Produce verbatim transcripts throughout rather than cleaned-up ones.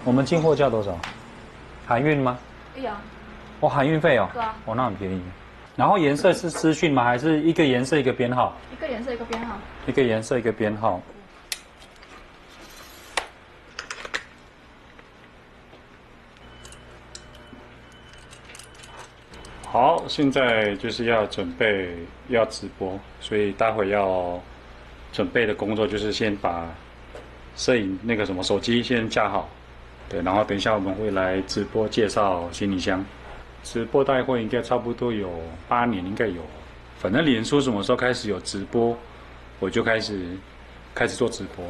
我们进货价多少？含运吗？哎呀，哦，含运费哦。对啊。哦，那很便宜。然后颜色是私讯吗？还是一个颜色一个编号？一个颜色一个编号。一个颜色一个编号。好，现在就是要准备要直播，所以待会要准备的工作就是先把摄影那个什么手机先架好，对，然后等一下我们会来直播介绍行李箱。直播带货应该差不多有八年，应该有。反正脸书什么时候开始有直播，我就开始开始做直播。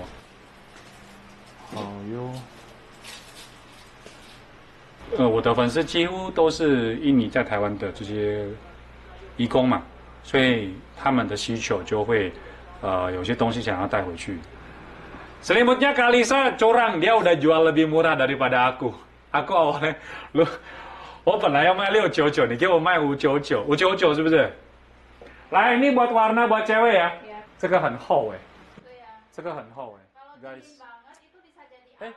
好哟。呃，我的粉丝几乎都是印尼在台湾的这些移工嘛，所以他们的需求就会，呃，有些东西想要带回去。Selimutnya Kalisa curang, dia udah jual lebih murah daripada aku. Aku awalnya, lu, 我本来要卖六九九，你给我卖五九九，五九九是不是？来，ini buat warna buat cewek ya. 这个很厚哎，这个很厚哎，guys。哎，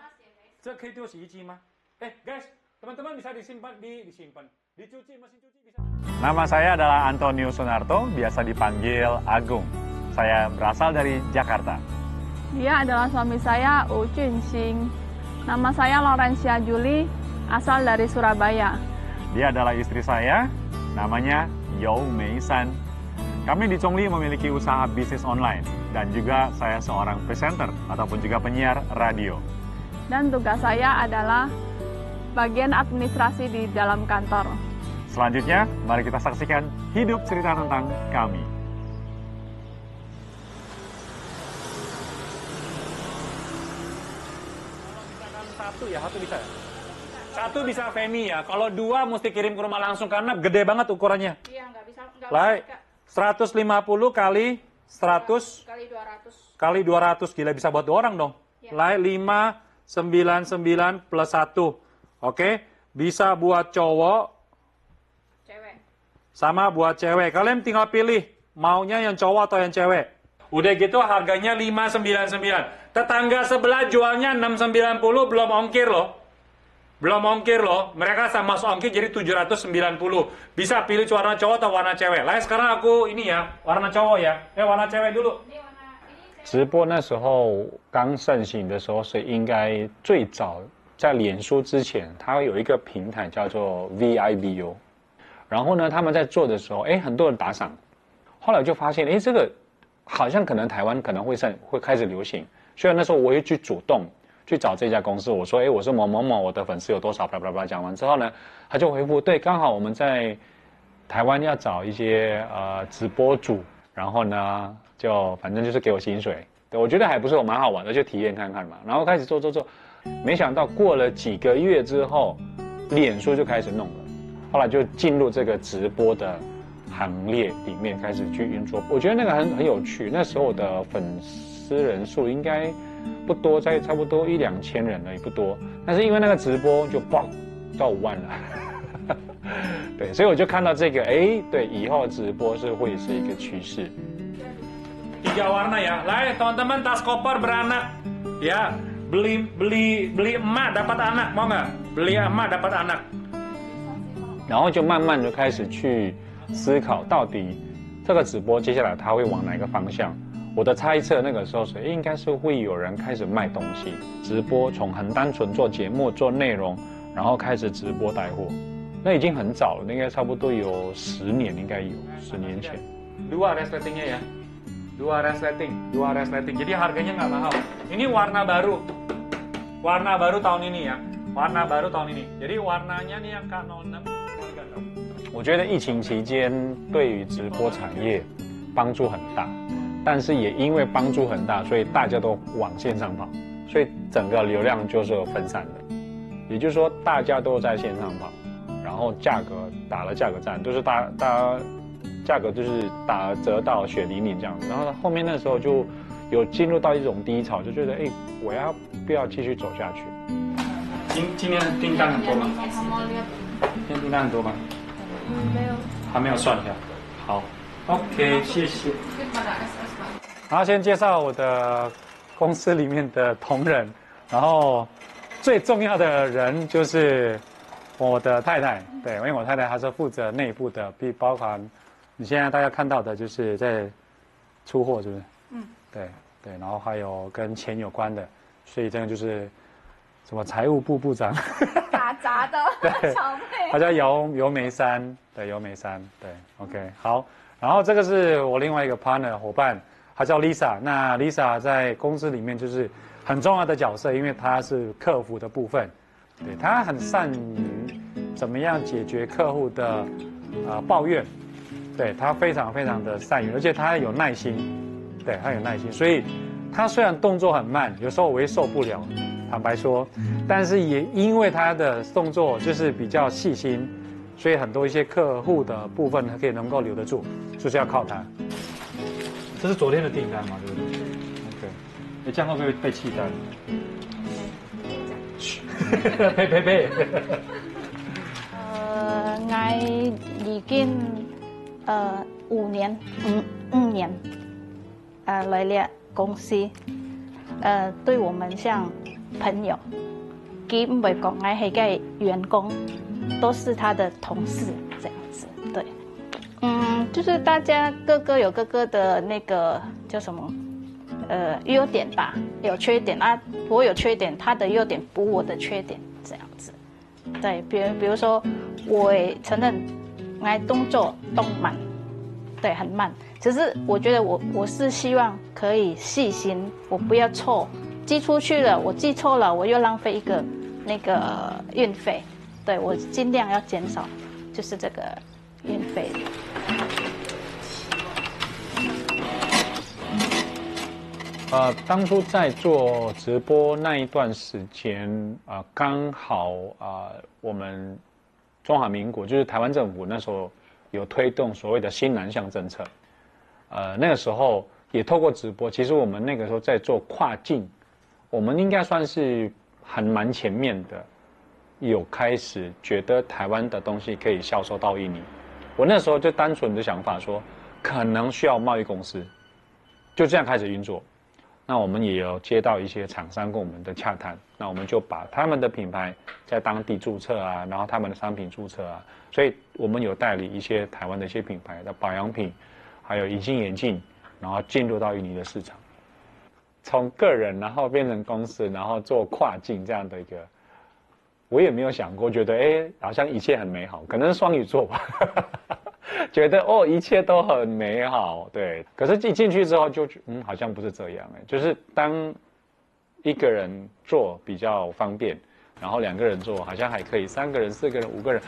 这可以丢洗衣机吗？哎，guys，teman-teman bisa disimpan di disimpan, dicuci mesin cuci bisa. Nama saya adalah Antonio Sunarto, biasa dipanggil Agung. Saya berasal dari Jakarta. Dia adalah suami saya, U Chun Sing. Nama saya Laurencia Juli, asal dari Surabaya. Dia adalah istri saya, namanya Yau Mei San. Kami di Chongli memiliki usaha bisnis online dan juga saya seorang presenter ataupun juga penyiar radio. Dan tugas saya adalah bagian administrasi di dalam kantor. Selanjutnya, mari kita saksikan hidup cerita tentang kami. Satu ya, satu bisa ya? Satu bisa Femi ya. Kalau dua mesti kirim ke rumah langsung karena gede banget ukurannya. Iya, nggak bisa, nggak bisa, Kak. Seratus lima puluh kali seratus kali dua ratus. Kali dua ratus, gila, bisa buat dua orang dong. Ya. Lai, lima, sembilan, sembilan plus satu. Oke, bisa buat cowok Cewek. Sama buat cewek. Kalian tinggal pilih, maunya yang cowok atau yang cewek. Udah gitu harganya lima sembilan sembilan. Tetangga sebelah jualnya enam sembilan puluh belum ongkir loh. Belum ongkir loh. Mereka sama masuk ongkir jadi tujuh ratus sembilan puluh. Bisa pilih warna cowok atau warna cewek. Lai, sekarang aku ini ya, warna cowok ya. Eh, warna cewek dulu. 直播那时候刚盛行的时候，是应该最早在脸书之前，它有一个平台叫做 V I B O。然后呢，他们在做的时候，哎，很多人打赏，后来就发现，哎，这个好像可能台湾可能会上会开始流行，所以那时候我也去主动去找这家公司，我说，哎，我是某某某，我的粉丝有多少，巴拉巴拉巴拉。讲完之后呢，他就回复，对，刚好我们在台湾要找一些呃直播主，然后呢，就反正就是给我薪水。对，我觉得还不错，蛮好玩的，就体验看看嘛。然后开始做做做，没想到过了几个月之后，脸书就开始弄了，后来就进入这个直播的行列里面开始去运作。我觉得那个很很有趣，那时候的粉丝人数应该不多，在差不多一两千人而已，不多。但是因为那个直播就爆到五万了。对，所以我就看到这个，哎，对，以后直播是会是一个趋势。Tiga warna ya. Lai, teman-teman, tas koper beranak. Ya, beli beli beli emak dapat anak, mau nggak? Beli emak dapat anak. 然后就慢慢的开始去思考，到底这个直播接下来它会往哪一个方向？我的猜测那个时候是应该是会有人开始卖东西，直播从很单纯做节目做内容，然后开始直播带货，那已经很早了，应该差不多有十年，应该有十年前。Dua resletingnya ya, dua resleting, dua resleting. Jadi harganya nggak mahal. Ini warna baru, warna baru tahun ini ya, warna baru tahun ini. Jadi warnanya nih yang K nol enam, harga enam. 我觉得疫情期间对于直播产业帮助很大，但是也因为帮助很大，所以大家都往线上跑，所以整个流量就是分散了。也就是说，大家都在线上跑，然后价格打了价格战，就是大大家价格就是打折到血淋淋这样子。然后后面那时候就有进入到一种低潮，就觉得哎，我要不要继续走下去？今今天订单很多吗？今天订单很多吗？没有。还没有算一下。好，OK，谢谢。然后先介绍我的公司里面的同仁，然后最重要的人就是我的太太，对，因为我太太她是负责内部的，比包含你现在大家看到的，就是在出货，是不是？嗯，对对，然后还有跟钱有关的，所以真的就是什么财务部部长，打杂的对小妹。她叫姚姚梅山，对，姚梅山，对，OK，好。然后这个是我另外一个 partner 伙伴，她叫 Lisa。那 Lisa 在公司里面就是很重要的角色，因为她是客服的部分，对，她很善于怎么样解决客户的呃抱怨，对，她非常非常的善于，而且她有耐心，对，她有耐心，所以她虽然动作很慢，有时候我会受不了，坦白说，但是也因为她的动作就是比较细心，所以很多一些客户的部分可以能够留得住，就是要靠她。这是昨天的订单嘛，对不对？OK，哎，这样会不会被弃单？嘘，呸呸呸！呃，我已经呃五年，五五年，呃，来了公司，呃，对我们像朋友，佢毋会讲我係个员工，都是他的同事这样子，对。嗯，就是大家各个有各个的那个叫什么，呃，优点吧，有缺点啊，我有缺点，他的优点补我的缺点，这样子。对，比如比如说，我也承认，我动作动慢，对，很慢。只是我觉得我我是希望可以细心，我不要错，寄出去了，我寄错了，我又浪费一个那个运费。对，我尽量要减少，就是这个运费。呃，当初在做直播那一段时间，啊、刚好啊、我们中华民国就是台湾政府那时候有推动所谓的新南向政策，呃，那个时候也透过直播，其实我们那个时候在做跨境，我们应该算是还蛮前面的，有开始觉得台湾的东西可以销售到印尼。我那时候就单纯的想法说，可能需要贸易公司，就这样开始运作。那我们也有接到一些厂商跟我们的洽谈，那我们就把他们的品牌在当地注册啊，然后他们的商品注册啊，所以我们有代理一些台湾的一些品牌的保养品，还有隐形眼镜，然后进入到印尼的市场。从个人，然后变成公司，然后做跨境这样的一个，我也没有想过，觉得哎，好像一切很美好，可能是双鱼座吧，觉得哦，一切都很美好，对。可是一进去之后就，嗯，好像不是这样哎，就是当一个人做比较方便，然后两个人做好像还可以，三个人、四个人、五个人，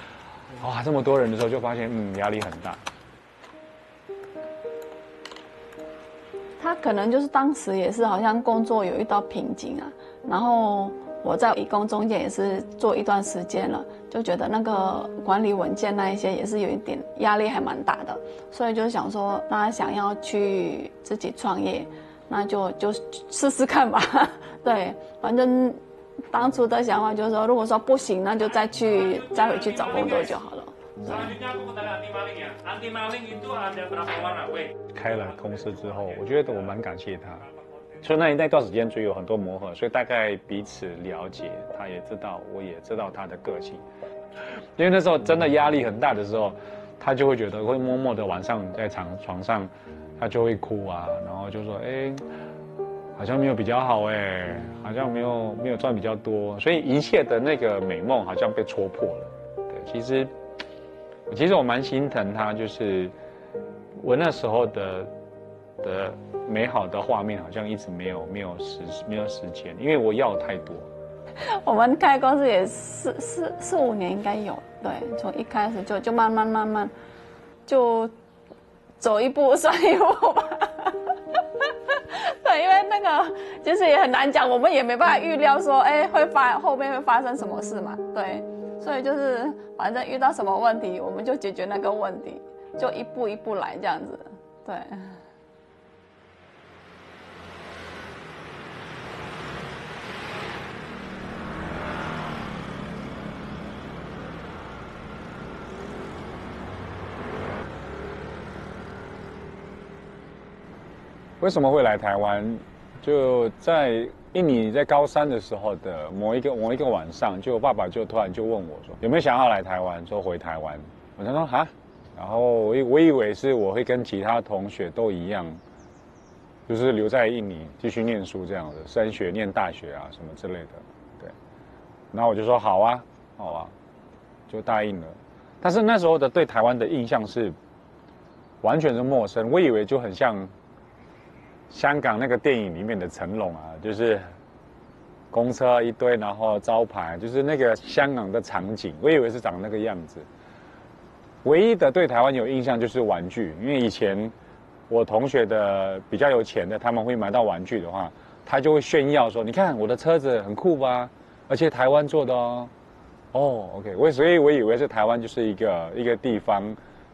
哇，这么多人的时候就发现，嗯，压力很大。他可能就是当时也是好像工作有遇到瓶颈啊，然后我在移工中间也是做一段时间了，就觉得那个管理文件那一些也是有一点压力还蛮大的，所以就想说，那想要去自己创业，那就就试试看吧。对，反正当初的想法就是说，如果说不行，那就再去再回去找工作就好了。开了公司之后，我觉得我蛮感谢他。所以那那段时间就有很多磨合，所以大概彼此了解，他也知道，我也知道他的个性。因为那时候真的压力很大的时候，他就会觉得会默默的晚上在床床上，他就会哭啊，然后就说：“哎，好像没有比较好哎，好像没有没有赚比较多。”所以一切的那个美梦好像被戳破了。对，其实其实我蛮心疼他，就是我那时候的的美好的画面好像一直没有没有实没有实现，因为我要太多。我们开公司也四四四五年应该有，对，从一开始就就慢慢慢慢就走一步算一步吧。对，因为那个其实也很难讲，我们也没办法预料说，哎，会发后面会发生什么事嘛，对，所以就是反正遇到什么问题，我们就解决那个问题，就一步一步来这样子，对。为什么会来台湾？就在印尼在高三的时候的某一个某一个晚上，就我爸爸就突然就问我说有没有想要来台湾，说回台湾。我就说哈，然后我以我以为是我会跟其他同学都一样，就是留在印尼继续念书这样子，升学、念大学啊什么之类的。对，然后我就说好啊，好啊，就答应了。但是那时候的对台湾的印象是完全是陌生，我以为就很像香港那个电影里面的成龙啊，就是公车一堆，然后招牌，就是那个香港的场景，我以为是长那个样子。唯一的对台湾有印象就是玩具，因为以前我同学的比较有钱的，他们会买到玩具的话，他就会炫耀说：“你看我的车子很酷吧，而且台湾做的哦。”哦，OK，我所以我以为是台湾就是一个一个地方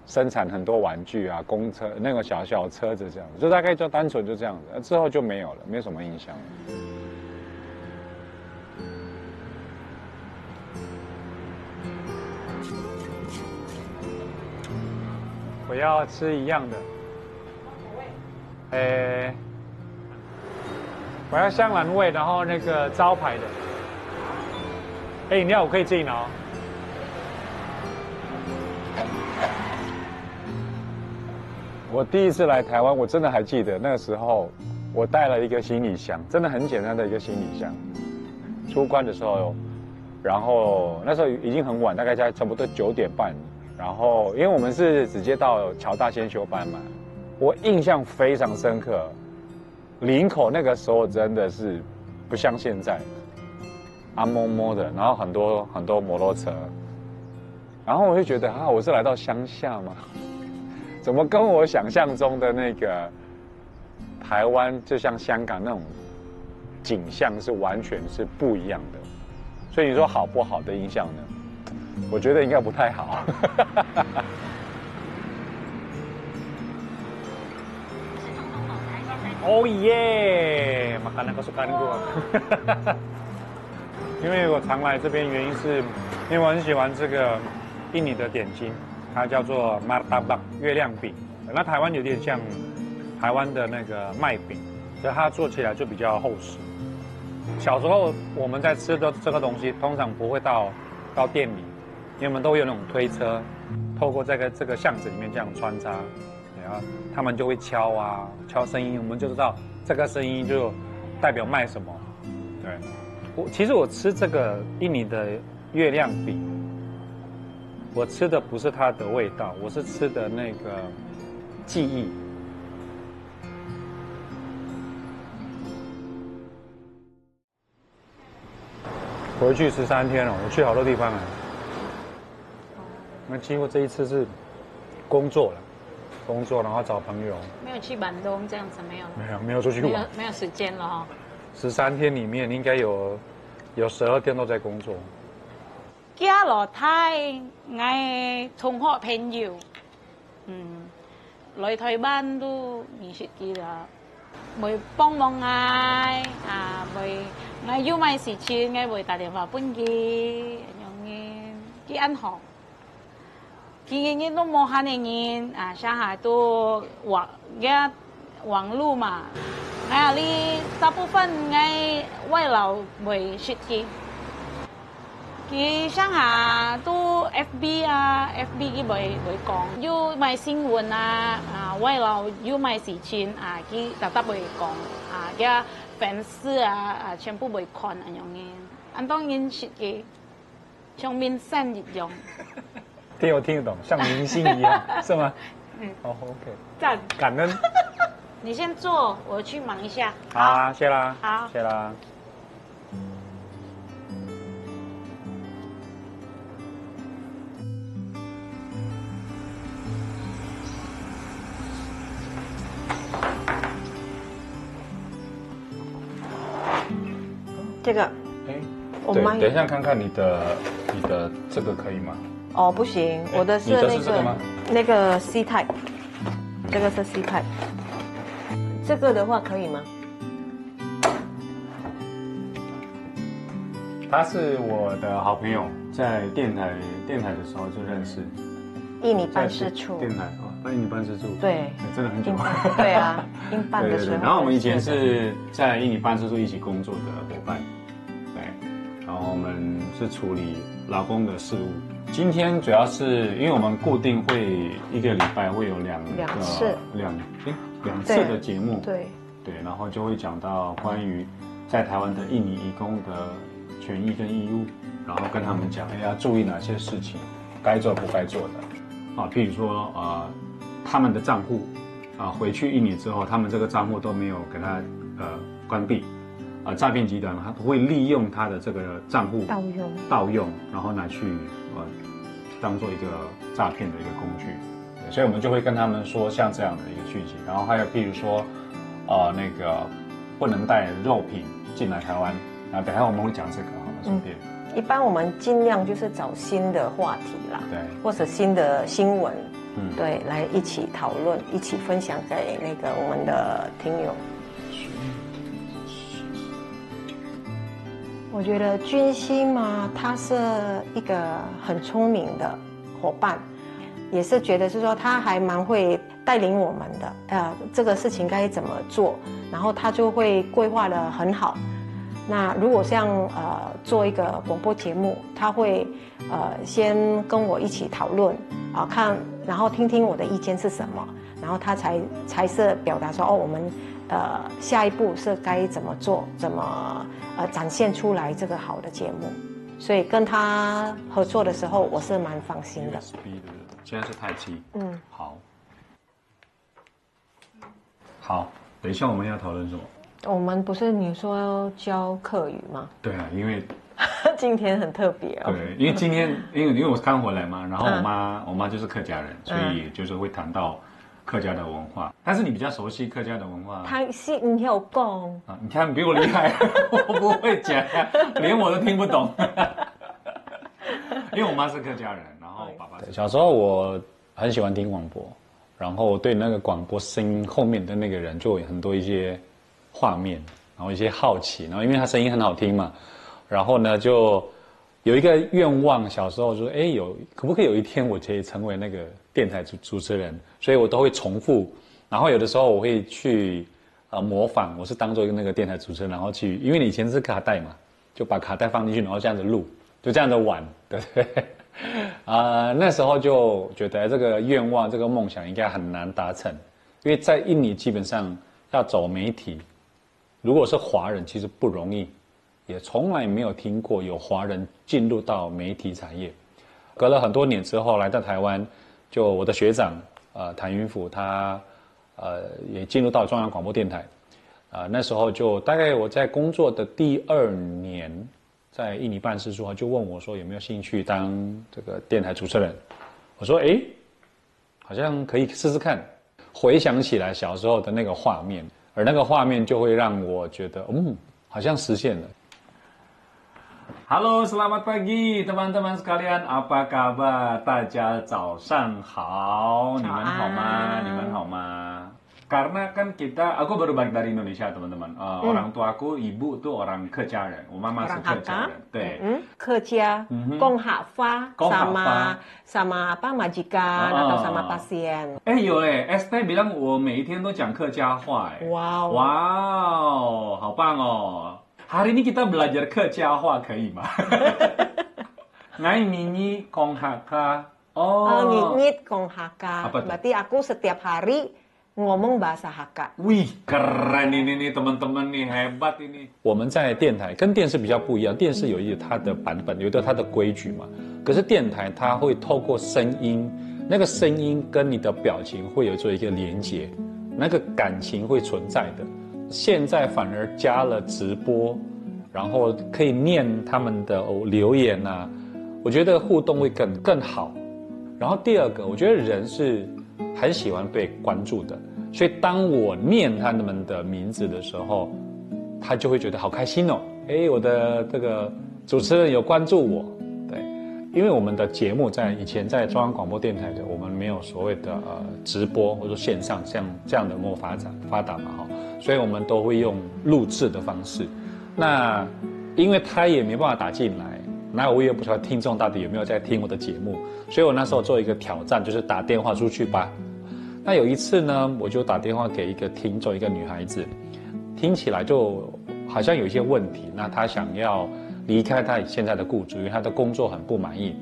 生产很多玩具啊，公车那个小小车子这样子，就大概就单纯就这样子，之后就没有了，没什么印象了。我要吃一样的。诶，我要香兰味，然后那个招牌的。哎，饮料我可以自己拿哦。我第一次来台湾，我真的还记得那个时候，我带了一个行李箱，真的很简单的一个行李箱。出关的时候，然后那时候已经很晚，大概在差不多九点半。然后因为我们是直接到侨大先修班嘛，我印象非常深刻。林口那个时候真的是不像现在，暗摸摸的，然后很多很多摩托车，然后我就觉得啊，我是来到乡下吗？怎么跟我想象中的那个台湾就像香港那种景象是完全是不一样的？所以你说好不好的印象呢？我觉得应该不太好。Oh yeah, makanan kesukaan ko. 因为我常来这边，原因是因为我很喜欢这个印尼的点心，它叫做 martabak 月亮饼。那台湾有点像台湾的那个麦饼，所以它做起来就比较厚实。小时候我们在吃的这个东西，通常不会到到店里，因为我们都有那种推车，透过这个这个巷子里面这样穿插。然后他们就会敲啊，敲声音，我们就知道这个声音就代表卖什么。对，我其实我吃这个印尼的月亮饼，我吃的不是它的味道，我是吃的那个记忆。回去十三天了，我去好多地方了。那经过这一次是工作了，工作，然后找朋友。没有去玩东这样子，没有了。没有，没有出去玩。没有，没有时间了哈。十三天里面应该有有十二天都在工作。家老太，我同学朋友，嗯，来台湾都认识佢啦，會幫忙𠊎，啊，會，𠊎有麼个事情，𠊎會打電話分佢，恁樣个，佢恁好。佢日日都無閒个人，啊，成下都網，个網路嘛，𠊎這裡大部分𠊎外勞會識佢。 佢成下都FB啊，FB佢會會講，有麼个新聞啊，啊，外勞有麼个事情啊，佢tetap會講，啊，佢粉絲啊，啊，全部會看恁樣个，恁多人識佢，像明星一樣。聽有聽得懂，像明星一樣，是嗎？嗯，哦，OK，赞。感恩。你先坐，我去忙一下。好啊，谢啦，好，谢啦。 这个，哎，我们对，等一下看看你的你的这个可以吗？哦，不行，哎，我的是那个你的是这个吗？那个 C type，这个是 C type，这个的话可以吗？他是我的好朋友，在电台电台的时候就认识。印尼办事处。在电台啊，印尼办事处，对，哎真的很久。印尼办，对啊，印尼办的时候。对对对，然后我们以前是在印尼办事处一起工作的伙伴，对，然后我们是处理劳工的事务。今天主要是因为我们固定会一个礼拜会有两个两次两诶两次的节目，对，对，然后就会讲到关于在台湾的印尼移工的权益跟义务，然后跟他们讲，哎，要注意哪些事情，该做不该做的啊，譬如说啊、他们的账户啊，回去一年之后，他们这个账户都没有给他呃关闭啊，诈骗集团他会利用他的这个账户盗用。盗用，然后拿去呃当做一个诈骗的一个工具。对，所以我们就会跟他们说像这样的一个讯息，然后还有譬如说，呃，那个不能带肉品进来台湾，然后等一下我们会讲这个哈，顺便。一般我们尽量就是找新的话题啦，对，或者新的新闻，嗯，对，来一起讨论，一起分享给那个我们的听友。我觉得君熙嘛，他是一个很聪明的伙伴，也是觉得是说他还蛮会带领我们的，呃，这个事情该怎么做，然后他就会规划的很好。那如果像呃做一个广播节目，他会呃先跟我一起讨论啊，看，然后听听我的意见是什么，然后他才才是表达说哦，我们呃下一步是该怎么做，怎么呃展现出来这个好的节目。所以跟他合作的时候，我是蛮放心的。 USB 对不对？现在是Type C。嗯，好，好，等一下我们要讨论什么？我们不是你说要教客语吗？对啊，因为今天很特别哦。对，因为今天因为因为我刚回来嘛，然后我嗯妈、我妈就是客家人，所以就是会谈到客家的文化。但是你比较熟悉客家的文化他是你有讲，啊，你看比我厉害，我不会讲，连我都听不懂。因为我妈是客家人，然后爸爸是小时候我很喜欢听广播，然后对那个广播声音后面的那个人就有很多一些画面，然后一些好奇，然后因为他声音很好听嘛，然后呢就有一个愿望，小时候就说，哎，有可不可以有一天我可以成为那个电台主主持人？所以我都会重复，然后有的时候我会去呃模仿，我是当做一个那个电台主持人，然后去，因为你以前是卡带嘛，就把卡带放进去，然后这样子录，就这样子玩，对不对？啊、那时候就觉得这个愿望、这个梦想应该很难达成，因为在印尼基本上要走媒体，如果是华人，其实不容易，也从来没有听过有华人进入到媒体产业。隔了很多年之后来到台湾，就我的学长呃谭云甫他呃也进入到中央广播电台，啊、那时候就大概我在工作的第二年，在印尼办事处，他就问我说有没有兴趣当这个电台主持人。我说诶，好像可以试试看。回想起来小时候的那个画面，而那个画面就会让我觉得，嗯，好像实现了。Halo, selamat pagi teman-teman sekalian. Apa kabar? 大家早上好，你们好吗？早安。你们好吗？Karena kan kita, aku baru balik dari Indonesia teman-teman. Uh, Orang tuaku, ibu tuh orang 客家人，我妈妈是客家人，对。嗯，客家，嗯哼。讲客话，讲客话。 sama sama apa majikan atau sama pasien。哎，有哎，Esther bilang 我每一天都讲客家话哎。哇哦。哇哦，好棒哦！Hari ini kita belajar 客家话可以吗？Ngai nini 讲客家。哦。哦，你你讲客家，啊，不对。 Berarti aku setiap hari ngomong bahasa Hakka。 Wih, keren ini nih teman-teman nih, hebat ini. 我们在电台跟电视比较不一样，电视有一个它的版本，有一个它的规矩嘛。可是电台它会透过声音，那个声音跟你的表情会有做一个连接，那个感情会存在的。现在反而加了直播，然后可以念他们的、哦、留言啊，我觉得互动会更更好。然后第二个，我觉得人是很喜欢被关注的，所以当我念他们的名字的时候，他就会觉得好开心哦。诶，我的这个主持人有关注我，对，因为我们的节目在以前在中央广播电台的，我们没有所谓的呃直播或者说线上这样这样的没有发展发达嘛哈，所以我们都会用录制的方式。那因为他也没办法打进来，那我也不晓得听众到底有没有在听我的节目，所以我那时候做一个挑战，就是打电话出去吧。那有一次呢，我就打电话给一个听众，一个女孩子，听起来就好像有一些问题，那她想要离开她现在的雇主，因为她的工作很不满意。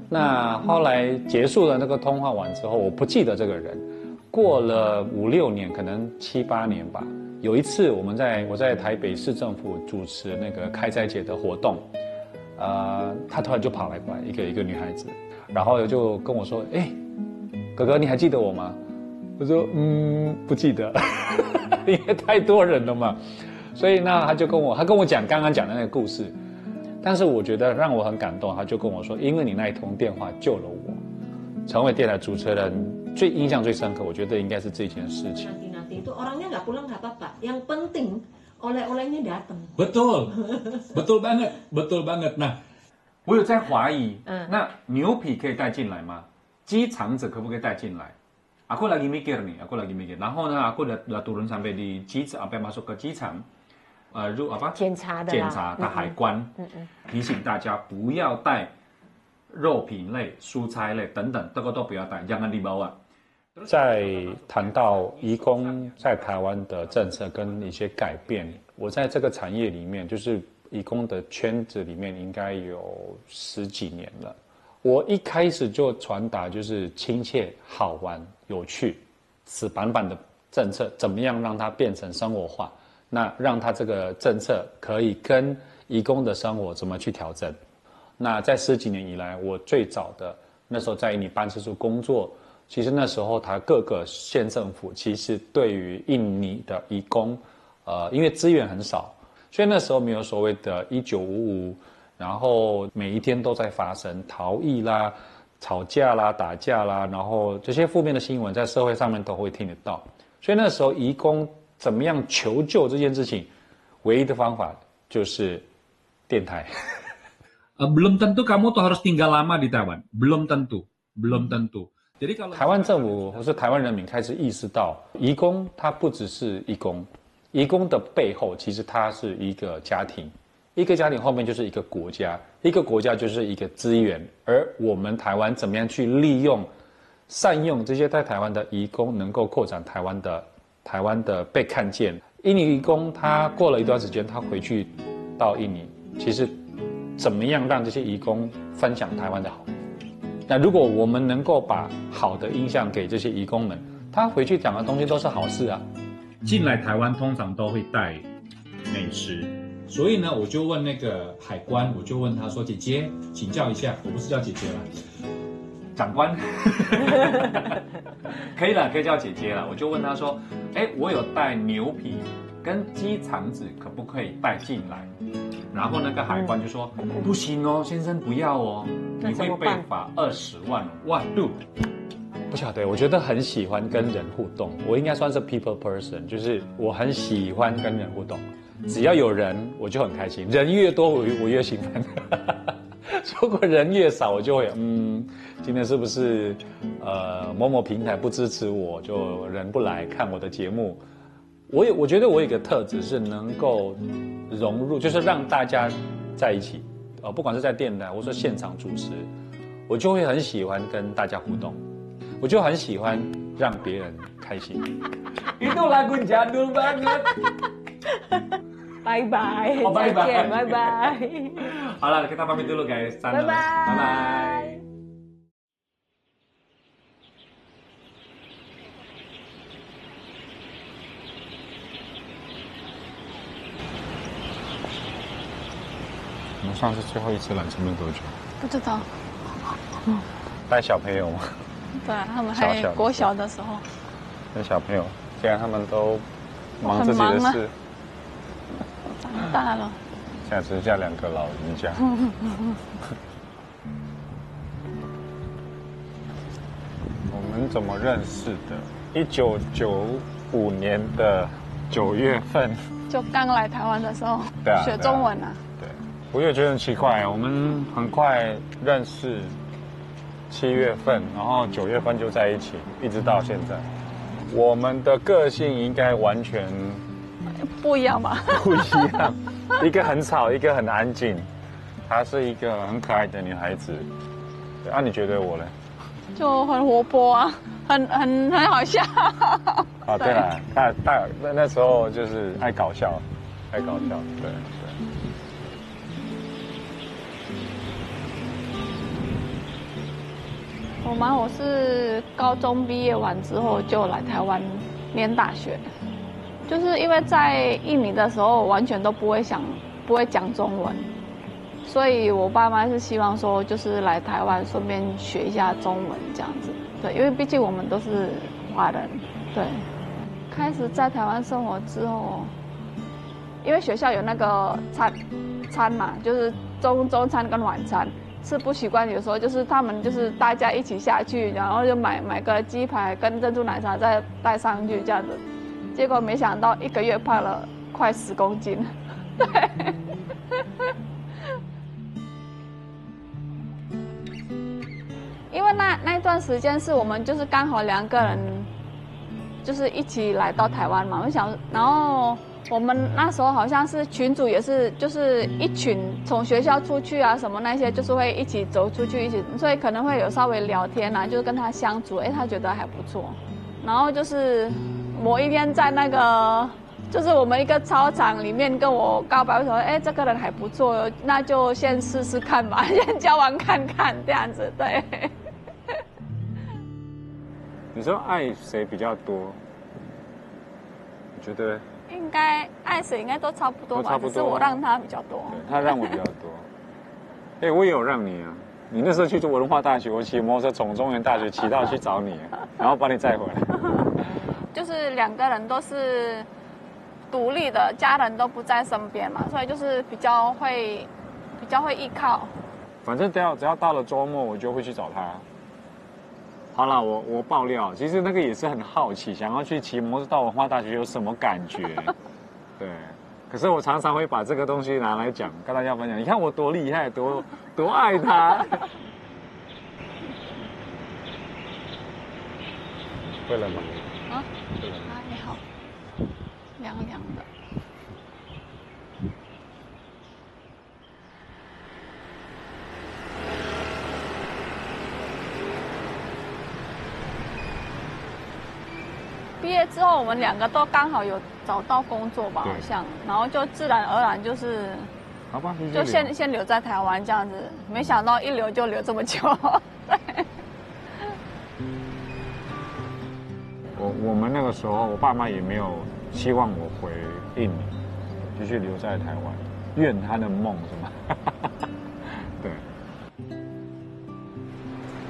那后来结束了那个通话完之后，我不记得这个人。过了五六年，可能七八年吧，有一次我们在我在台北市政府主持那个开斋节的活动，呃，她突然就跑来过来，一个一个女孩子，然后就跟我说：“哎，哥哥，你还记得我吗？”我说：“嗯，不记得，因为太多人了嘛。”所以呢，他就跟我，他跟我讲刚刚讲的那个故事，但是我觉得让我很感动，他就跟我说：“因为你那一通电话救了我，成为电台主持人最印象最深刻，我觉得应该是这件事情。” Nanti-nanti itu orangnya nggak pulang nggak apa-apa. Yang penting oleh-olehnya datang. Betul, betul banget, betul banget. Nah, 我有在怀疑，嗯那牛皮可以带进来吗？鸡肠子可不可以带进来？Aku lagi mikir nih, aku lagi mikir. 然后呢，aku dah, dah turun sampai di 机场，sampai masuk ke 机场，呃，入 apa？检查的啦检查，他海关，嗯嗯提醒大家不要带肉品类、蔬菜类等等，这个都不要带，jangan dibawa。在谈到移工在台湾的政策跟一些改变，我在这个产业里面，就是移工的圈子里面，应该有十几年了。我一开始就传达就是亲切、好玩、有趣，死板板的政策怎么样让它变成生活化？那让它这个政策可以跟移工的生活怎么去调整？那在十几年以来，我最早的那时候在印尼办事处工作，其实那时候它各个县政府其实对于印尼的移工，呃，因为资源很少，所以那时候没有所谓的一九五五，然后每一天都在发生逃逸啦、吵架啦、打架啦，然后这些负面的新闻在社会上面都会听得到。所以那时候移工怎么样求救这件事情，唯一的方法就是电台。 Eh, belum tentu kamu tuh harus tinggal lama di Taiwan. Belum tentu. Belum tentu. Jadi kalau 台湾政府或是台湾人民开始意识到，移工他不只是移工，移工的背后其实他是一个家庭，一个家庭后面就是一个国家，一个国家就是一个资源，而我们台湾怎么样去利用、善用这些在台湾的移工，能够扩展台湾的台湾的被看见。印尼移工他过了一段时间，他回去到印尼，其实怎么样让这些移工分享台湾的好？那如果我们能够把好的印象给这些移工们，他回去讲的东西都是好事啊。进来台湾通常都会带美食，所以呢，我就问那个海关，我就问他说：“姐姐，请教一下，我不是叫姐姐啦，长官，可以了，可以叫姐姐了。”我就问他说：“哎，我有带牛皮跟鸡肠子，可不可以带进来？”然后那个海关就说：“不行哦，先生不要哦，你会被那怎么办罚二十万哦。”哇，dude，不晓得，我觉得很喜欢跟人互动，我应该算是 people person，就是我很喜欢跟人互动。只要有人，我就很开心，人越多，我我越兴奋。如果人越少，我就会嗯，今天是不是呃某某平台不支持我，就人不来看我的节目？我有，我觉得我有一个特质是能够融入，就是让大家在一起，呃，不管是在电台，或者说现场主持，我就会很喜欢跟大家互动，我就很喜欢让别人开心。Itu lagu jadul banget。拜拜，哦拜拜再见，拜拜。好了，跟大家 pamit dulu guys，散了，拜拜拜拜。我们上次最后一次来这边多久？不知道，带小朋友吗？对他们小小的还国小的时候，那小朋友，现在他们都忙自己的很忙啊事，长大了。现在只剩下两个老人家。我们怎么认识的？一九九五年的九月份，就刚来台湾的时候，对啊学中文啊。对，我也觉得很奇怪，我们很快认识，七月份，然后九月份就在一起，一直到现在。我们的个性应该完全不一样吧？不一样，一个很吵，一个很安静。她是一个很可爱的女孩子。对啊，你觉得我呢？就很活泼啊。很很很好笑。啊，对啦，他他那那时候就是爱搞笑，爱搞笑，对对。我吗？我是高中毕业完之后就来台湾念大学，就是因为在印尼的时候完全都不会想不会讲中文，所以我爸妈是希望说就是来台湾顺便学一下中文这样子。对，因为毕竟我们都是华人。对，开始在台湾生活之后，因为学校有那个餐餐嘛，就是中中餐跟晚餐，吃不习惯，有时候就是他们就是大家一起下去，然后就买买个鸡排跟珍珠奶茶再带上去这样子，结果没想到一个月胖了快十公斤。对。因为那那一段时间是我们就是刚好两个人，就是一起来到台湾嘛，我想，然后我们那时候好像是群组也是就是一群从学校出去啊什么那些，就是会一起走出去一起，所以可能会有稍微聊天啊，就是跟他相处，哎，他觉得还不错，然后就是某一天在那个就是我们一个操场里面跟我告白，我说，哎，这个人还不错，那就先试试看吧，先交往看看这样子，对。你说爱谁比较多？你觉得？应该爱谁应该都差不多吧，都差不多只是我让他比较多。对，他让我比较多。哎、我也有让你啊。你那时候去做文化大学，我骑摩托车从中原大学骑到去找你，然后把你载回来。就是两个人都是独立的，家人都不在身边嘛，所以就是比较会比较会依靠。反正只要只要到了周末，我就会去找他。好了，我我爆料，其实那个也是很好奇，想要去骑摩托到文化大学有什么感觉？对，可是我常常会把这个东西拿来讲，跟大家分享。你看我多厉害，多多爱他。会冷吗？啊，还好，凉凉的。毕业之后，我们两个都刚好有找到工作吧，对好像，然后就自然而然就是好吧，就先先留在台湾这样子，没想到一留就留这么久。对。我我们那个时候，我爸妈也没有希望我回印尼，继续留在台湾，圆他的梦是吗？对。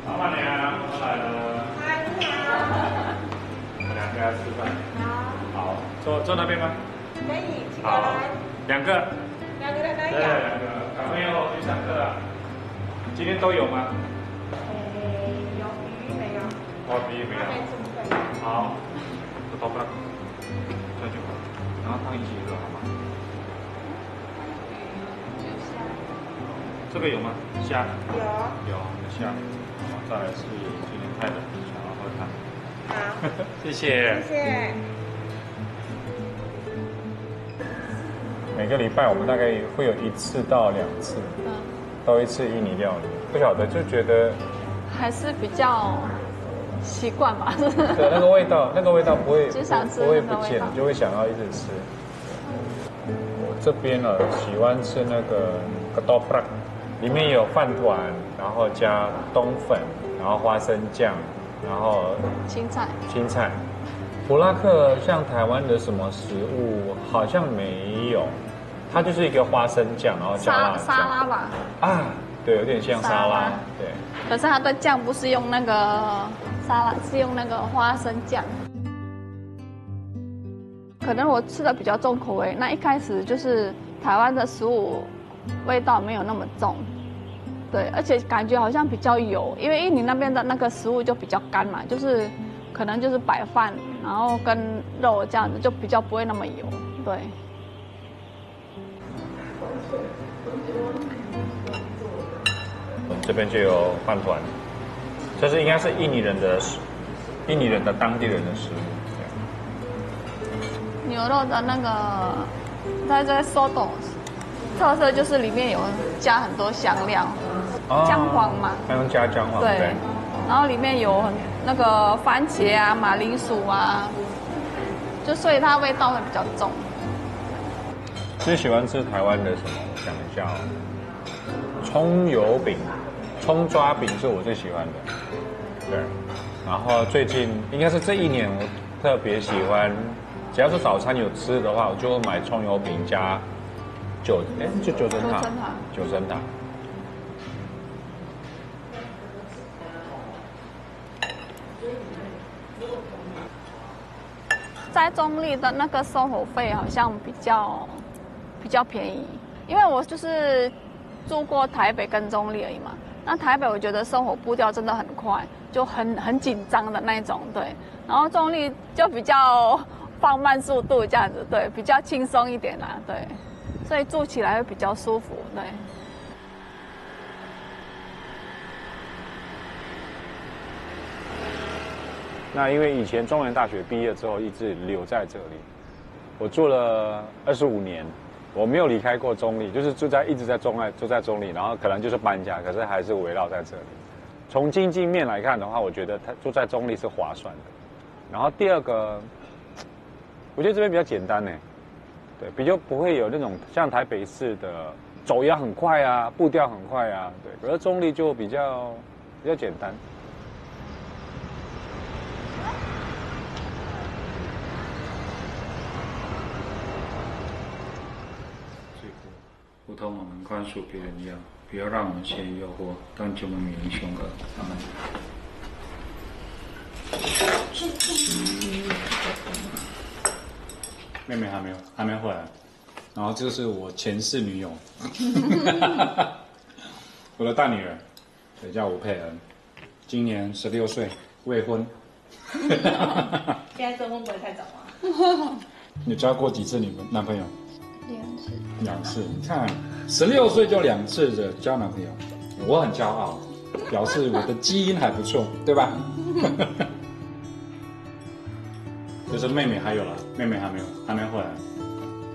老板娘，我来了。嗨，你好。我们两个要吃饭。好，好，坐坐那边吗？可以，请过好来。，两个。两个人来对，两讲。个。小朋友去上课了，今天都有吗？诶，有比喻没有？我比喻没有他。没准备。好，不多不多，这样就好。然后汤一起喝好吗？这个有吗？虾。有。有，有虾。好，再来是今天开的，想要喝汤。好，谢谢谢。谢。每个礼拜我们大概会有一次到两次，嗯，都会吃印尼料理。不晓得就觉得还是比较习惯吧。对那个味道，那个味道不会就想吃不会那个味道不见，就会想要一直吃。我这边呢，喜欢吃那个 ketoprak，里面有饭团，然后加冬粉，然后花生酱，然后青菜。青菜。布拉克像台湾的什么食物好像没有，它就是一个花生酱，然后加辣椒。沙沙拉吧。啊，对，有点像沙拉。沙拉对。可是它的酱不是用那个沙拉，是用那个花生酱。可能我吃的比较重口味，那一开始就是台湾的食物味道没有那么重，对，而且感觉好像比较油，因为印尼那边的那个食物就比较干嘛，就是可能就是白饭，然后跟肉这样子，就比较不会那么油，对。这边就有饭团，这是应该是印尼人的食，印尼人的当地人的食物。牛肉的那个，它这个 soto 特色就是里面有加很多香料，哦姜黄嘛，他用加姜黄，对，然后里面有很那个番茄啊、马铃薯啊，就所以它味道会比较重。最喜欢吃台湾的什么？我想一下哦，葱油饼、葱抓饼是我最喜欢的。对，然后最近应该是这一年，我特别喜欢，只要是早餐有吃的话，我就买葱油饼加九，哎，就九层塔，九层塔。在中立的那个生活费好像比较比较便宜，因为我就是住过台北跟中立而已嘛。那台北我觉得生活步调真的很快，就很很紧张的那一种，对。然后中立就比较放慢速度这样子，对，比较轻松一点啦，对，所以住起来会比较舒服，对。那因为以前中原大学毕业之后一直留在这里，我住了二十五年，我没有离开过中立，就是住在一直在中爱住在中立，然后可能就是搬家，可是还是围绕在这里。从经济面来看的话，我觉得它住在中立是划算的。然后第二个，我觉得这边比较简单呢，对，比较不会有那种像台北市的走也很快啊，步调很快啊，对，可是中立就比较比较简单。最后，如同我们宽恕别人一样，不要让我们陷于诱惑，但救我们免于凶恶。阿门。妹妹还没有，还没回来。然后这个是我前世女友，我的大女儿，也叫吴佩恩，今年十六岁，未婚。现在征婚不会太早吗？你交过几次女朋男朋友？两次。两次。你看，十六岁就两次的交男朋友，我很骄傲，表示我的基因还不错，对吧？就是妹妹还有了，妹妹还没有，还没回来。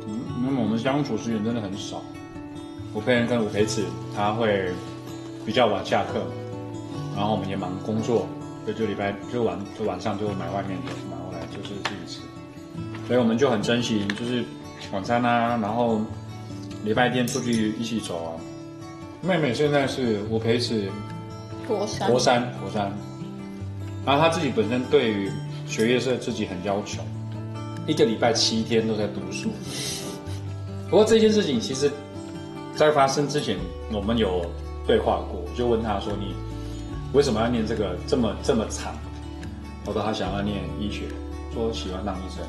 嗯，因为我们相处时间真的很少。我佩恩跟吴培慈他会比较晚下课，然后我们也忙工作，所以就礼拜就晚就晚上就买外面的，买回来就是自己吃。所以我们就很珍惜，就是晚餐啊，然后礼拜天出去一起走啊。妹妹现在是吴培慈国三。国三，国三，然后她自己本身对于学业是自己很要求，一个礼拜七天都在读书。不过这件事情其实，在发生之前，我们有对话过，我就问她说：“你为什么要念这个这么这么长？”她说她想要念医学，说喜欢当医生。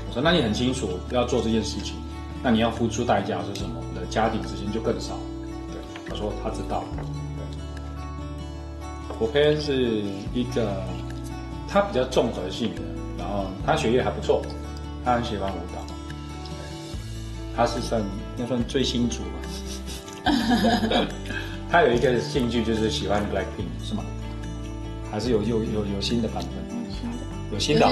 我说：“那你很清楚要做这件事情，那你要付出代价是什么？你的家庭时间就更少。”对，她说她知道。对，我佩恩是一个他比较综合性的，然后他学业还不错，他很喜欢舞蹈，他是算应该算追星族吧。他有一个兴趣就是喜欢 Blackpink，是吗？还是有有有有新的版本？有新的。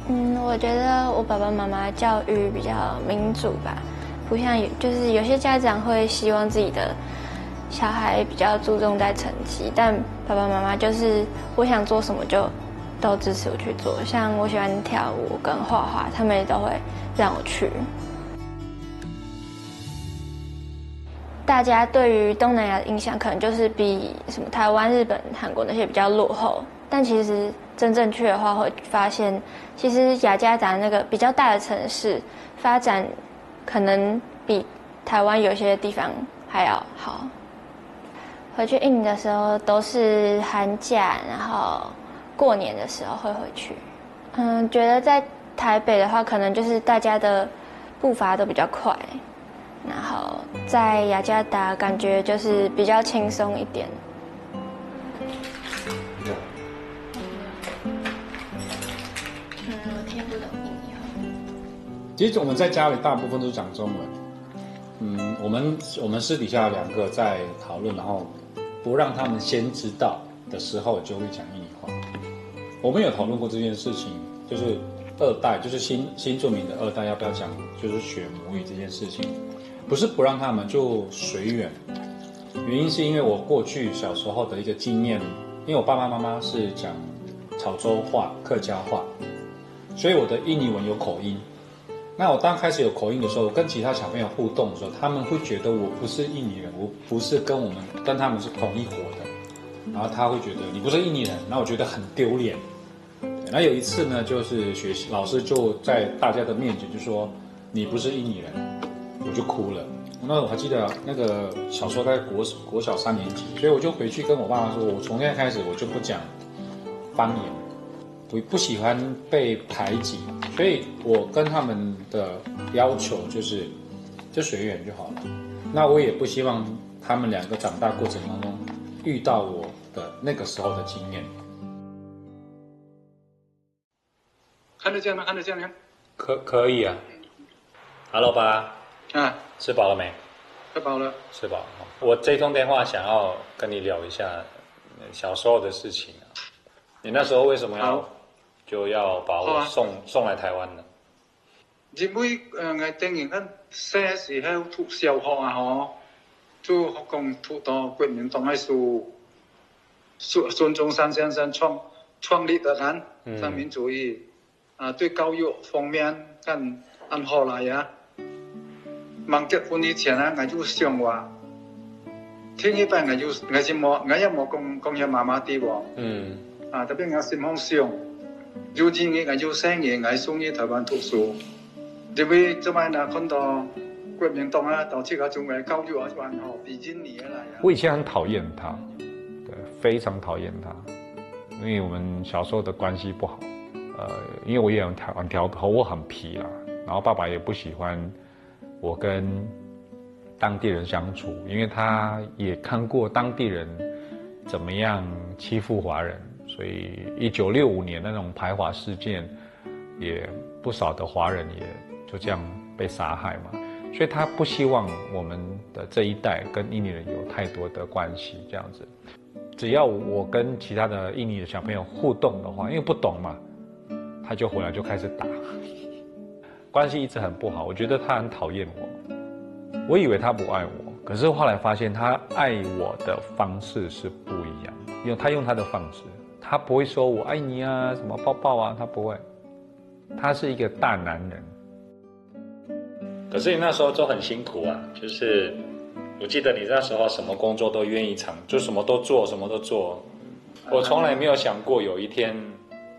嗯，我觉得我爸爸妈妈教育比较民主吧，不像有就是有些家长会希望自己的小孩比较注重在成绩，但爸爸妈妈就是我想做什么就都支持我去做。像我喜欢跳舞跟画画，他们也都会让我去。大家对于东南亚的印象，可能就是比什么台湾、日本、韩国那些比较落后，但其实真正去的话，会发现其实雅加达那个比较大的城市发展可能比台湾有些地方还要好。回去印尼的时候都是寒假，然后过年的时候会回去。嗯，觉得在台北的话，可能就是大家的步伐都比较快，然后在雅加达感觉就是比较轻松一点。嗯，我听不懂印尼话。其实我们在家里大部分都是讲中文。嗯，我们我们私底下两个在讨论，然后不让他们先知道的时候，就会讲印尼话。我们有讨论过这件事情，就是二代，就是新新住民的二代要不要讲，就是学母语这件事情，不是不让他们，就随缘。原因是因为我过去小时候的一个经验，因为我爸爸妈妈是讲潮州话、客家话，所以我的印尼文有口音。那我刚开始有口音的时候，我跟其他小朋友互动的时候，他们会觉得我不是印尼人，我不是跟我们跟他们是同一国的，然后他会觉得你不是印尼人，那我觉得很丢脸。那有一次呢，就是学老师就在大家的面前就说你不是印尼人，我就哭了。那我还记得那个小时候在国国小三年级，所以我就回去跟我爸妈说，我从现在开始我就不讲方言，我不喜欢被排挤，所以我跟他们的要求就是就随缘就好了。那我也不希望他们两个长大过程当中遇到我的那个时候的经验。看得见吗？看得见吗？可可以啊。Hello，爸，啊，吃饱了没？吃饱了。吃饱了。我这通电话想要跟你聊一下小时候的事情啊。你那时候为什么要就要把我送送来台湾呢？因为呃，我等于看小时候读小学啊吼，就讲读到国民党个书，孙孙中山先生创创立个啊，三民主义。啊，对教育方面看恁好啦呀。吂结婚以前啊，𠊎就想話，第一擺𠊎就𠊎先無，𠊎也無講講佢媽媽知無。嗯。啊，特別𠊎心項想，有一日𠊎就承認𠊎送去台灣讀書，因為這擺呢看到國民黨啊，到自家中國教育啊，就恁好，比印尼个來啊。我以前很讨厌他，对，非常讨厌他，因为我们小时候的关系不好。呃，因为我也很调很调皮，我很皮啦，然后爸爸也不喜欢我跟当地人相处，因为他也看过当地人怎么样欺负华人，所以一九六五年那种排华事件，也不少的华人也就这样被杀害嘛，所以他不希望我们的这一代跟印尼人有太多的关系，这样子。只要我跟其他的印尼的小朋友互动的话，因为不懂嘛，他就回来就开始打，关系一直很不好。我觉得他很讨厌我，我以为他不爱我，可是后来发现他爱我的方式是不一样，因为他用他的方式，他不会说我爱你啊，什么抱抱啊，他不会，他是一个大男人。可是你那时候就很辛苦啊，就是我记得你那时候什么工作都愿意尝，就什么都做，什么都做。我从来没有想过有一天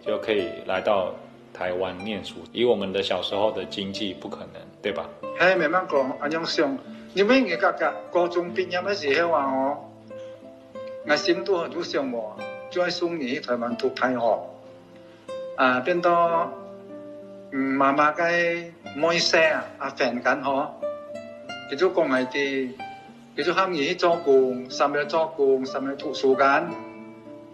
就可以来到台湾念书，以我们的小时候的经济不可能，对吧？嘿，慢慢讲，恁样想，因为你个个高中毕业个时候啊，哦，我心肚就想哦，就爱送你去台湾读大学。啊，变到，嗯，妈妈个妹婿啊，阿芬间吼，佢就讲𠊎知，佢就喊你去做工，三日做工，三日读书间。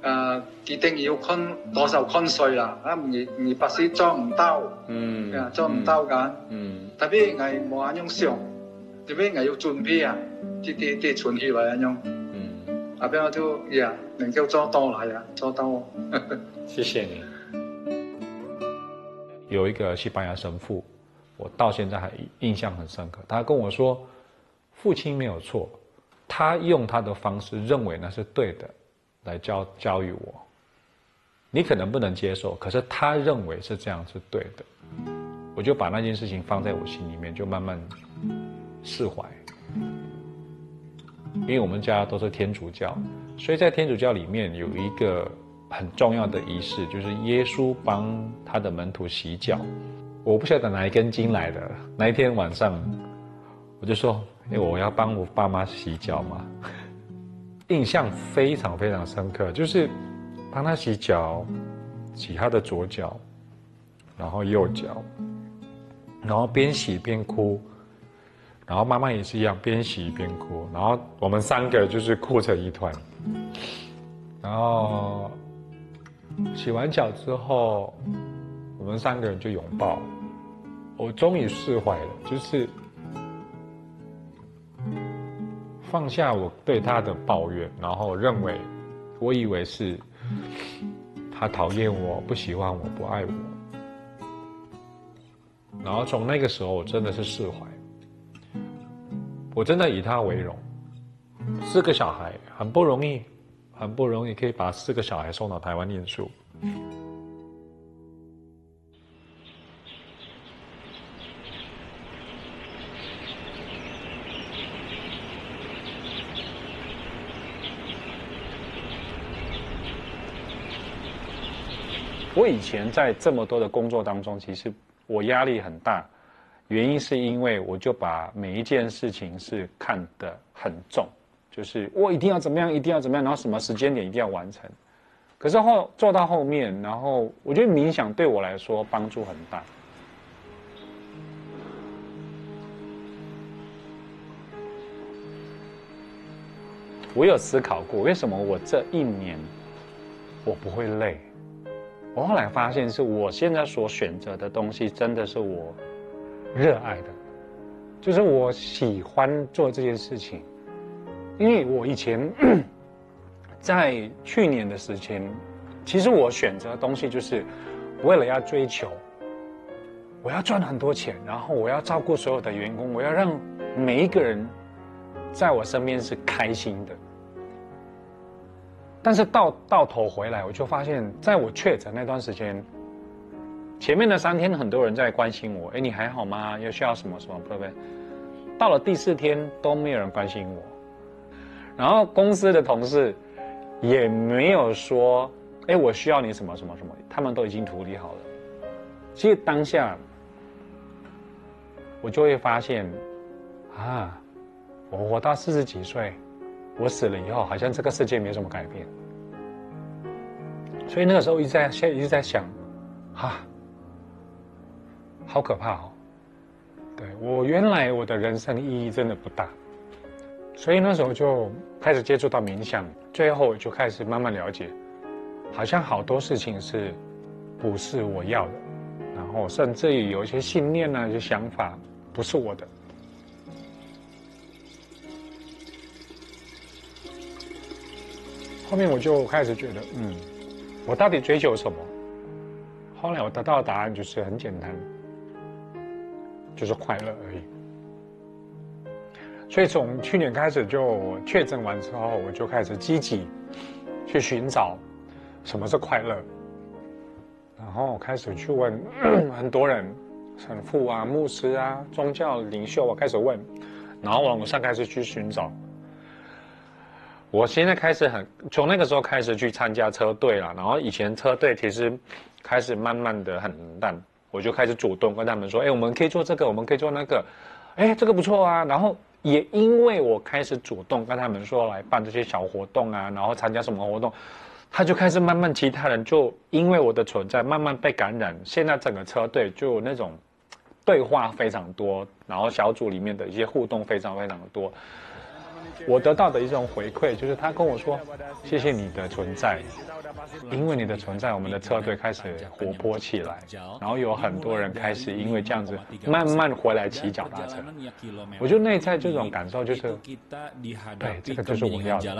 啊，佢等于有看多少看衰啦，啊，你你把事做毋到，嗯，啊，做毋到间。嗯，特别𠊎无恁样想，特别𠊎有准备啊，这这这存起来恁样。嗯，啊，变到就呀，能够做到来啊，做到。谢谢你。有一个西班牙神父，我到现在还印象很深刻。他跟我说，父亲没有错，他用他的方式认为那是对的，来教教育我。你可能不能接受，可是他认为是这样是对的。我就把那件事情放在我心里面，就慢慢释怀。因为我们家都是天主教，所以在天主教里面有一个很重要的仪式，就是耶稣帮他的门徒洗脚。我不晓得哪一根筋来的，那一天晚上我就说：“哎，我要帮我爸妈洗脚吗？”印象非常非常深刻，就是帮他洗脚，洗他的左脚，然后右脚，然后边洗边哭，然后妈妈也是一样边洗边哭，然后我们三个就是哭成一团，然后洗完脚之后，我们三个人就拥抱，我终于释怀了，就是放下我对他的抱怨，然后认为我以为是他讨厌我、不喜欢我、不爱我。然后从那个时候，我真的是释怀，我真的以他为荣。四个小孩很不容易，很不容易可以把四个小孩送到台湾念书。我以前在这么多的工作当中，其实我压力很大，原因是因为我就把每一件事情是看得很重，就是我一定要怎么样，一定要怎么样，然后什么时间点一定要完成。可是后，做到后面，然后我觉得冥想对我来说帮助很大。我有思考过，为什么我这一年我不会累？我后来发现，是我现在所选择的东西，真的是我热爱的，就是我喜欢做这件事情。因为我以前在去年的时间，其实我选择的东西就是为了要追求，我要赚很多钱，然后我要照顾所有的员工，我要让每一个人在我身边是开心的。但是到到头回来，我就发现，在我确诊那段时间，前面的三天很多人在关心我，哎，你还好吗？有需要什么什么，对不对？到了第四天都没有人关心我，然后公司的同事也没有说，哎，我需要你什么什么什么，他们都已经处理好了。其实当下我就会发现，啊，我活到四十几岁，我死了以后，好像这个世界没什么改变。所以那个时候一直在一直在想，啊，好可怕哦！对，我原来我的人生意义真的不大，所以那时候就开始接触到冥想，最后就开始慢慢了解，好像好多事情是不是我要的，然后甚至于有一些信念啊、一些想法不是我的。后面我就开始觉得，嗯，我到底追求什么？后来我得到的答案就是很简单，就是快乐而已。所以从去年开始就确诊完之后，我就开始积极去寻找什么是快乐，然后开始去问很多人，神父啊、牧师啊、宗教领袖啊，开始问，然后网络上开始去寻找。我现在开始很从那个时候开始去参加车队了，然后以前车队其实开始慢慢的很淡，我就开始主动跟他们说，哎，我们可以做这个，我们可以做那个，哎，这个不错啊。然后也因为我开始主动跟他们说来办这些小活动啊，然后参加什么活动，他就开始慢慢其他人就因为我的存在慢慢被感染，现在整个车队就有那种对话非常多，然后小组里面的一些互动非常非常多。我得到的一种回馈就是他跟我说，谢谢你的存在，因为你的存在，我们的车队开始活泼起来，然后有很多人开始因为这样子慢慢回来骑脚踏车。我就内在这种感受就是，对，这个就是我要的。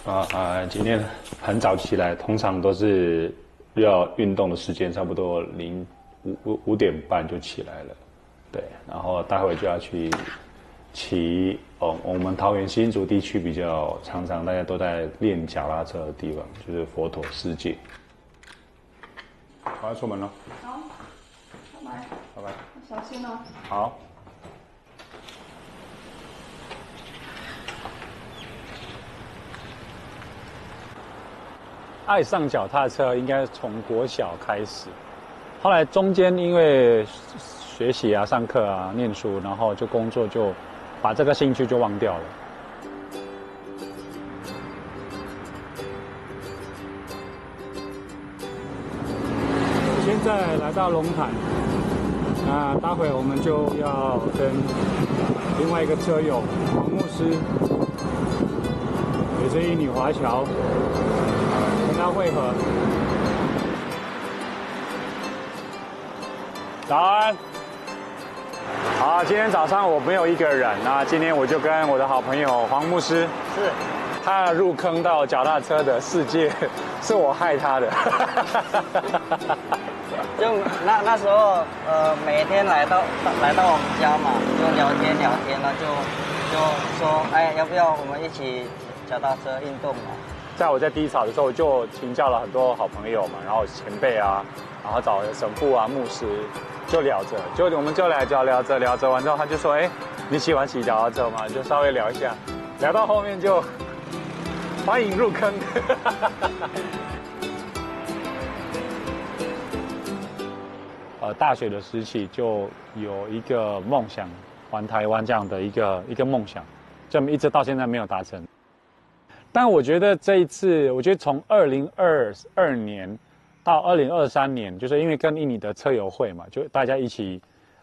啊啊，今天很早起来，通常都是要运动的时间，差不多零五五五点半就起来了。对，然后待会就要去骑。哦，我们桃园新竹地区比较常常大家都在练脚踏车的地方，就是佛陀世界。我要出门了。好，拜拜。拜拜。小心哦。好。爱上脚踏车应该从国小开始，后来中间因为学习啊、上课啊、念书，然后就工作，就把这个兴趣就忘掉了。现在来到龙潭，那待会我们就要跟另外一个车友黄牧师陪着一女华侨跟他会合。早安。好，今天早上我没有一个人，那今天我就跟我的好朋友黄牧师，是，他入坑到脚踏车的世界，是我害他的。就那那时候，呃，每天来到来到我们家嘛，就聊天聊天了，就就说，哎，要不要我们一起脚踏车运动嘛？在我在低潮的时候，就请教了很多好朋友嘛，然后前辈啊，然后找神父啊、牧师，就聊着，就我们就来聊聊着聊着完之后，他就说：“哎，你喜欢骑脚踏车吗？”就稍微聊一下，聊到后面就欢迎入坑。呃，大学的时期就有一个梦想，环台湾这样的一个一个梦想，就一直到现在没有达成。但我觉得这一次，我觉得从二零二二年到二零二三年，就是因为跟印尼的车友会嘛，就大家一起，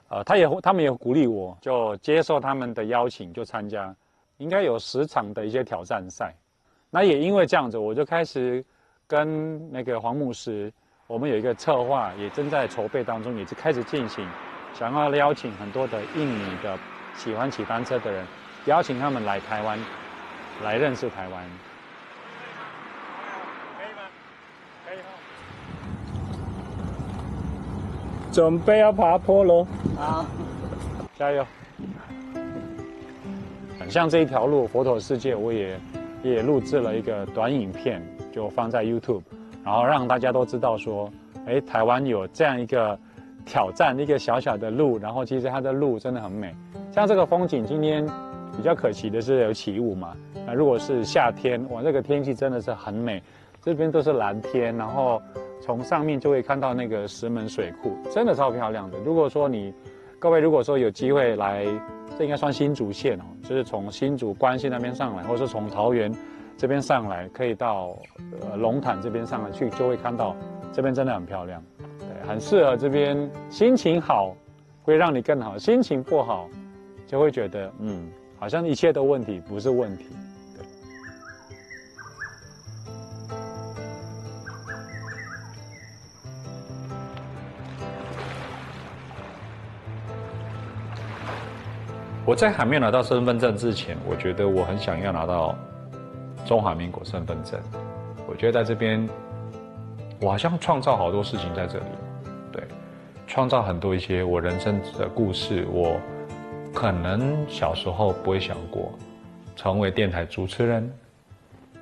呃，他也他们也鼓励我，就接受他们的邀请，就参加，应该有十场的一些挑战赛。那也因为这样子，我就开始跟那个黄牧师，我们有一个策划，也正在筹备当中，也是开始进行，想要邀请很多的印尼的喜欢骑单车的人，邀请他们来台湾，来认识台湾。准备要爬坡喽！好，加油！像这一条路，佛陀世界，我也也录制了一个短影片，就放在 YouTube，然后让大家都知道说，哎，台湾有这样一个挑战，一个小小的路，然后其实它的路真的很美。像这个风景，今天比较可惜的是有起雾嘛，那如果是夏天，哇，这个天气真的是很美。这边都是蓝天，然后从上面就会看到那个石门水库，真的超漂亮的。如果说你各位如果说有机会来，这应该算新竹县哦，就是从新竹关西那边上来，或者说从桃园这边上来，可以到呃龙潭这边上来去，就会看到这边真的很漂亮，对，很适合这边心情好，会让你更好，心情不好就会觉得嗯，好像一切都问题不是问题。我在还没有拿到身份证之前，我觉得我很想要拿到中华民国身份证。我觉得在这边，我好像创造好多事情在这里，对，创造很多一些我人生的故事，我可能小时候不会想过，成为电台主持人，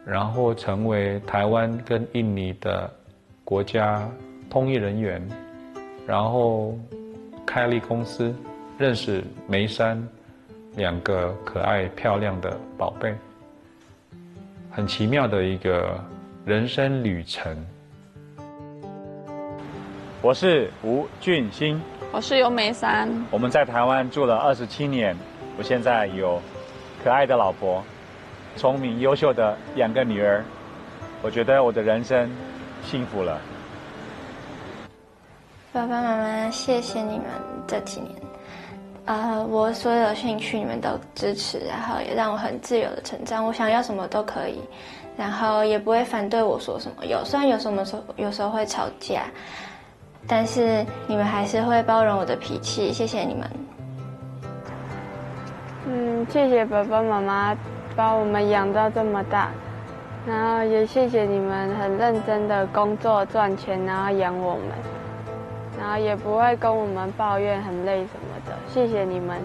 然后成为台湾跟印尼的国家通译人员，然后开立公司，认识梅山两个可爱漂亮的宝贝，很奇妙的一个人生旅程。我是吴俊兴，我是尤梅山，我们在台湾住了二十七年，我现在有可爱的老婆，聪明优秀的两个女儿，我觉得我的人生幸福了。爸爸妈妈，谢谢你们这几年，呃，我所有的兴趣你们都支持，然后也让我很自由的成长，我想要什么都可以，然后也不会反对我说什么。有虽然有什么时候有时候会吵架，但是你们还是会包容我的脾气，谢谢你们。嗯，谢谢爸爸妈妈把我们养到这么大，然后也谢谢你们很认真的工作赚钱，然后养我们，然后也不会跟我们抱怨很累什么的，谢谢你们。